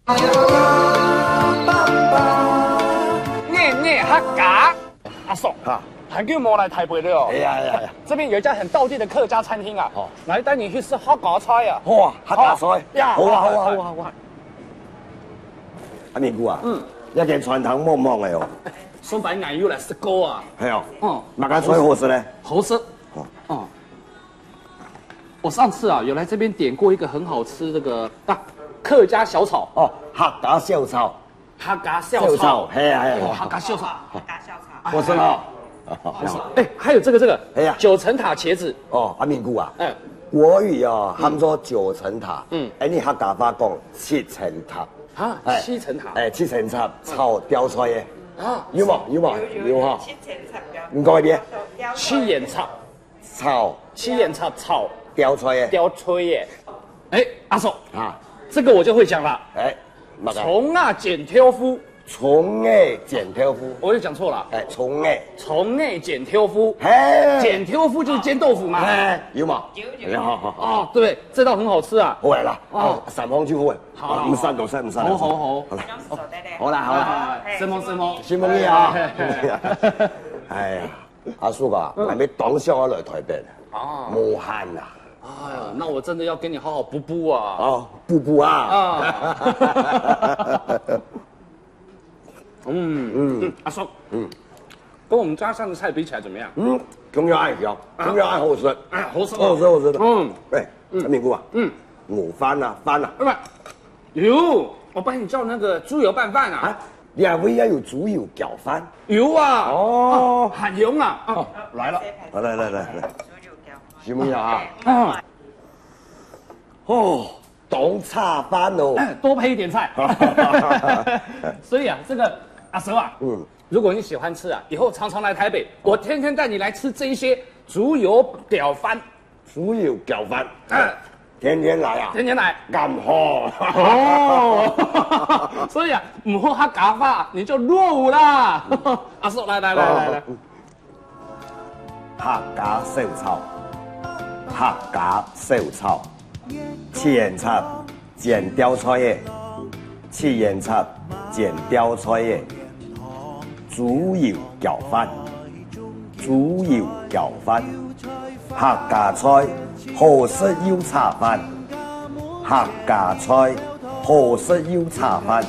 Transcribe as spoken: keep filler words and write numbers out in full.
日日客家，阿叔，哈。很久没来台北了哦。哎呀，哎呀，哎呀。这边有一家很道地的客家餐厅啊，哦。来带你去吃客家菜啊。好啊，客家菜。好呀，好啊，好啊，客家菜。好啊，好啊，好啊。阿明哥啊，嗯。那间餐厅满满的哦。上班俺又来吃过啊。哎呦，嗯。哪个菜好吃呢？好吃。哦。嗯。我上次啊，有来这边点过一个很好吃这个，啊，客家小炒。哦，客家小炒。客家小炒。小炒，嘿啊，嘿啊。哦，客家小炒。客家小炒。好吃哦。好吃。哎，还有这个，这个，哎呀。九层塔茄子。哦，阿明哥啊，哎。国语啊，嗯。喊做九层塔。嗯。哎，你客家话讲七层塔。啊，哎，七层塔。哎，七层塔炒吊菜耶。啊。有无？有无？有，有，有哈。有。七层塔吊。你讲一遍。吊菜。七层塔。 炒。七层塔炒。吊菜耶。吊菜耶。哎，阿叔。啊。这个我就会讲了。哎，哪个？蔥仔煎豆腐。蔥仔煎豆腐。我又讲错了。哎，蔥仔。蔥仔煎豆腐。嘿。煎豆腐就是煎豆腐嘛。哎，有吗？有，有，有。好，好，好。哦，对，这道很好吃啊。好啦，哦。哦，三方就好。好，啊，好。毋使多，毋使多。好，好，好。好啦。好啦，好啦。哎，承蒙，承蒙。承蒙你啊。哎，哎，哎。 哎呀，阿叔啊，嗯。还没当想要来台北呢。哦。无闲啊。哎呀，那我真的要跟你好好补补啊。哦，补补啊。啊。嗯，嗯。嗯，阿叔，嗯。跟我们家乡的菜比起来怎么样？嗯，同样还香，啊。同样还好吃。哎，好吃哦。好吃，好吃的。嗯。哎，嗯。阿明哥啊，嗯。我饭啊，饭啊。哎，有，我帮你叫那个猪油拌饭啊。啊，你还会要有猪油浇饭？有啊。哦。啊，很香啊。啊。哦，来了。来，来，来，来，来。什么呀？啊。啊。哦，当炒饭哦。哎，多配一点菜。所以啊，这个阿叔啊，嗯。如果你喜欢吃啊，以后常常来台北，我天天带你来吃这一些猪油浇饭。猪油浇饭。哎。天天来啊。天天来。啱好。哦。所以啊，毋好客家话，你就落伍啦。阿叔，来，来，来，来，来。哦。 客家小炒，客家小炒，七層塔煎吊菜个，七層塔煎吊菜个，豬油浇飯，豬油浇飯，客家菜好食又炒飯，客家菜好食又炒飯。